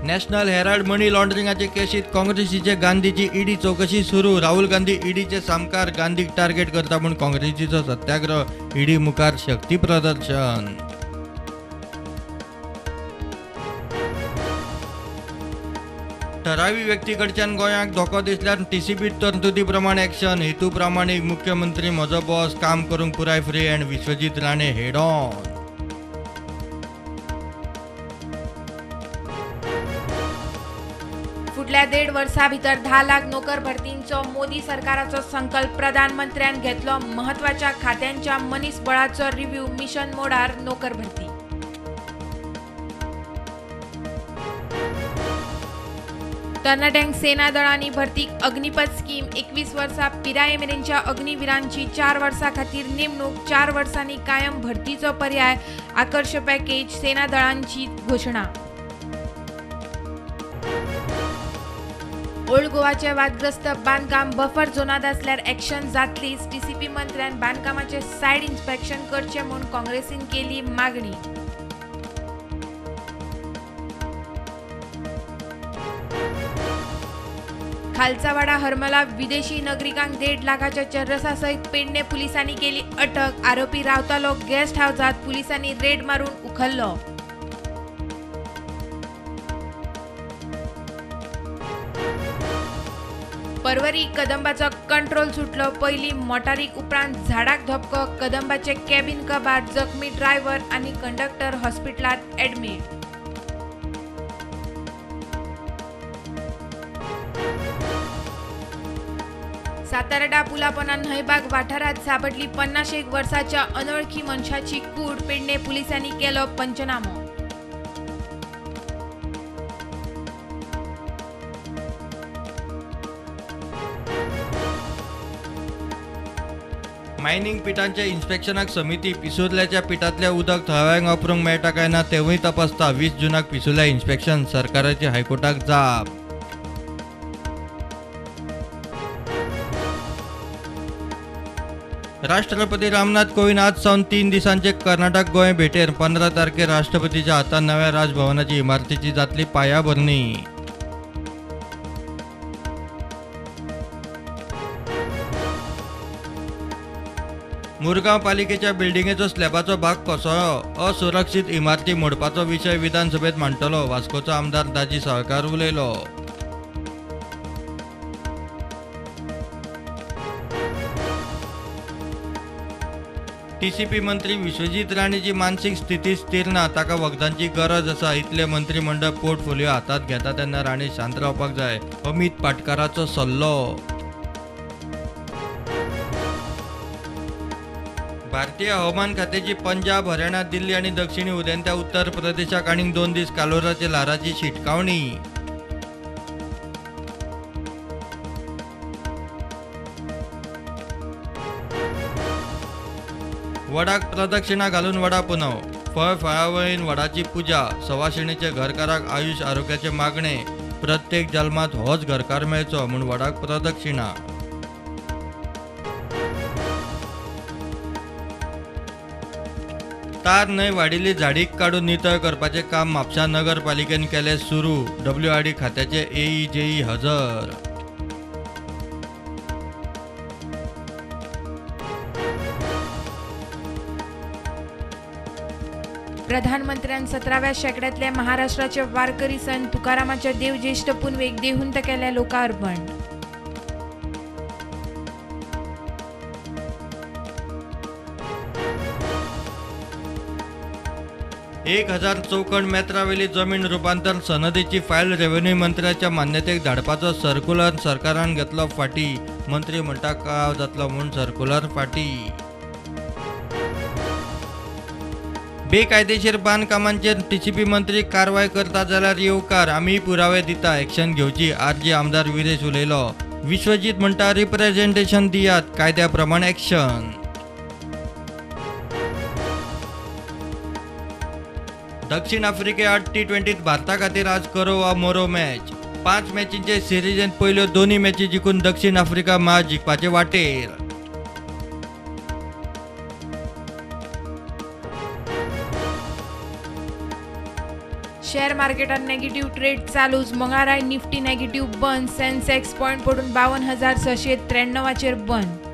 National Herald money लॉन्ड्रिंगाचे केशीत काँग्रेसीचे गांधीची ED चौकशी सुरू. राहुल गांधी ईडीचे सामकार गांधीक टार्गेट करता म्हूण काँग्रेसीचो सत्याग्रह. ईडी मुखार शक्ती प्रदर्शन. ठरावी व्यक्तीकडच्यान गोंयाक धोको दिसल्यार टीसीपी तरतुदी प्रमाण एक्शन. हेतू प्रामाणीक मुख्यमंत्री म्हजो बॉस, काम करूंक पुराय free and Vishwajit Rane head on. फुडल्या 1.5 वर्सां भितर 10 लाख नोकर भरतींचो मोदी सरकाराचो संकल्प. प्रधानमंत्र्यान घेतलो म्हत्वाच्या खात्यांच्या मनीसबळाचो रिव्ह्यू. मिशन मोडार नोकर भरती. तरणाट्यांक सेना दळांनी भरतीक अग्निपथ स्कीम. 21 वर्सां पिराये मेरेनच्या अग्निवीरांची 4 वर्सां खातीर नेमणूक. 4 वर्सांनी कायम भरतीचो पर्याय. आकर्षक पॅकेज. सेना दळांची घोशणा. ओल्ड गोवाचे वादग्रस्त बांदकाम बफर झोनांत आसल्यार एक्शन जातलीच. टीसीपी मंत्र्यान बांदकामाचे सायड इन्स्पेक्शन करचें म्हूण काँग्रेसीन केली मागणी. खालचावाडा हरमला विदेशी नागरिकांक 1.5 लाखाच्या चरसा सयत पेडणे पुलिसांनी केली अटक. आरोपी रावतालो गेस्ट हावजात पुलिसांनी रेड मारून उखल्लो. परवरी कदंबाचो कंट्रोल सुटलो. पयली मोटारीक उपरांत झाडाक धपको. कदंबाचे कॅबिन कबार. जखमी ड्रायव्हर आनी कंडक्टर हॉस्पिटलांत ॲडमीट. सातारडा पुलापोना न्हंयबाग वाठारांत सापडली 51 वर्साच्या अनवळखी मनशाची कूड. पेडणे पुलिसांनी केलो पंचनामो. मायनिंग पिठांच्या इन्स्पेक्शनाक समिती. पिसुर्ल्याच्या पिठांतलें उदक थळाव्यांक वापरूंक मेळटा काय ना तेवूय तपासता. 20 जूनाक पिसुर्ल्या इन्स्पेक्शन. सरकाराची हायकोर्टाक जाप. राष्ट्रपती रामनाथ कोविंद आज सावन 3 दिसांचे कर्नाटक गोंय भेटेर. 15 तारखेर राष्ट्रपतीच्या हातान नव्या राजभवनाची इमारतीची जातली पायाभरणी. मुरगांव पालिकेच्या बिल्डिंगेचो स्लॅबाचो भाग कोसळ्ळो. असुरक्षीत इमारती मोडपाचो विशय विधानसभेत मांडटलो. वास्कोचो आमदार दाजी साळकार उलयलो. टीसीपी मंत्री विश्वजीत राणेची मानसीक स्थिती स्थिर ना, ताका वखदांची गरज आसा. इतले मंत्रीमंडळ पोर्टफोलिओ हातात घेता तेन्ना राणे शांत रावपाक जाय, अमित पाटकाराचो सल्लो. भारतीय हवामान खात्याची पंजाब, हरियाणा, दिल्ली आनी दक्षिणी उदेंत्या उत्तर प्रदेशाक आनीक 2 दीस कालोराच्या ल्हाराची शिटकावणी. वडाक प्रदक्षिणा घालून वडा पुनव. फळ फळावळीन वडाची पुजा. सवाशिणीचे घरकाराक आयुष आरोग्याचे मागणे. प्रत्येक जल्मात होच घरकार मेळचो म्हूण वडाक प्रदक्षिणा. तार न्हंय वाडिल्ली झाडीक काडून नितळ करपाचें काम म्हापशा नगरपालिकेन केलें सुरू. डब्ल्यूआरडी खात्याचे एई जेई हजर. प्रधानमंत्र्यान 17व्या शेंकड्यांतले महाराष्ट्राचे वारकरी संत तुकारामाच्या देवज्येष्ठ पुनवेक देहूंत केलें लोकार्पण. एक 1000 चौखण मेत्रावेली जमीन रुपांतर सनदीची फायल रेव्हेन्यू मंत्र्याच्या मान्यतेक धाडपाचो सर्क्युलर सरकारान घेतलो फाटी. मंत्री म्हणटा कळाव जातलो म्हूण सर्क्युलर फाटी. बेकायदेशीर बांदकामांचेर टीसीपी मंत्री कारवाय करता जाल्यार येवकार, आमी पुरावे दिता, एक्शन घेवची, आरजी आमदार विरेश उलयलो. विश्वजीत म्हणटा रिप्रेझेंटेशन दियात, कायद्या प्रमाण एक्शन. दक्षिण आफ्रिके आड T20 भारता खातीर आज करो वा मोरो मॅच. 5 मॅचींचे सिरिजेंत पयल्यो 2 मॅची जिखून दक्षिण आफ्रिका मॅच जिखपाचे वाटेर. शेअर मार्केटात नेगेटिव्ह ट्रेड चालूच. मंगळाराय निफ्टी नेगेटिव्ह बंद. सेन्सेक्स पॉयंट पडून 52,693 बंद.